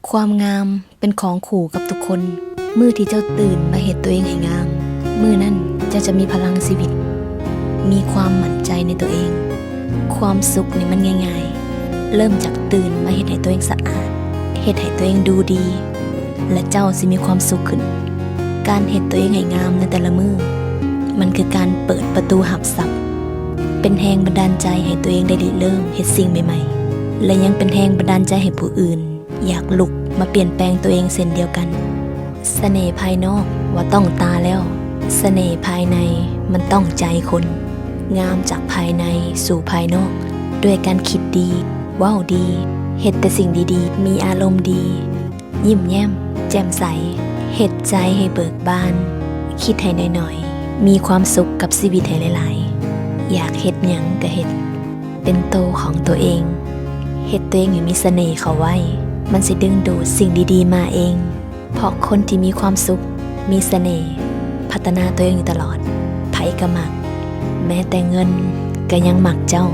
ຄວາມງາມເປັນຂອງຄູ່ກັບທຸກຄົນ. ມື້ທີ່ເຈົ້າຕື່ນມາເຮັດຕົວເອງໃຫ້ງາມ, ມື້ນັ້ນເຈົ້າຈະມີພະລັງຊີວິດ, ມີຄວາມໝັ້ນໃຈໃນຕົວເອງ. ຄວາມສຸກນີ້ມັນງ່າຍໆ, ເລີ່ມຈາກຕື່ນມາເຮັດໃຫ້ຕົວເອງສະອາດ, ເຮັດໃຫ້ຕົວເອງດູດີ ແລະ ເຈົ້າຊິມີຄວາມສຸກຂຶ້ນ. ການເຮັດຕົວເອງໃຫ້ງາມໃນແຕ່ລະມື້, ມັນຄືການເປີດປະຕູຮັບຊັບ, ເປັນແຮງບັນດານໃຈໃຫ້ຕົວເອງໄດ້ລິເລີ່ມເຮັດສິ່ງໃໝ່ໆ ແລະ ຍັງເປັນແຮງບັນດານໃຈໃຫ້ຜູ້ອື່ນ ຢາກລຸກມາປ່ຽນແປງຕົວເອງເຊັ່ນດຽວກັນ. ສະເໜ່ພາຍນອກວ່າຕ້ອງຕາແລ້ວ, ສະເໜ່ພາຍໃນມັນຕ້ອງໃຈຄົນ. ງາມຈາກພາຍໃນສູ່ພາຍນອກ ດ້ວຍການຄິດດີ, ເວົ້າດີ, ເຮັດແຕ່ສິ່ງດີໆ, ມີອາລົມດີ, ຍິ້ມແຍ້ມ, ແຈ່ມໃສ, ເຮັດໃຈໃຫ້ເບີກບານ, ຄິດໃຫ້ໜ້ອຍໆ, ມີຄວາມສຸກກັບຊີວິດໃຫ້ຫຼາຍໆ, ຢາກເຮັດຫຍັງກະເຮັດ, ເປັນໂຕຂອງຕົວເອງ, ເຮັດຕົວເອງໃຫ້ມີສະເໜ່ເຂົ້າໄວ້, ມັນຊິດຶງດູດສິ່ງດີໆມາເອງ. ເພາະຄົນທີ່ມີຄວາມສຸກ, ມີສະເໜ່, ພັດທະນາຕົວເອງຢູ່ຕະຫຼອດ, ໃຜກະມັກ, ແມ້ແຕ່ເງິນກະຍັງມັກເຈົ້າ.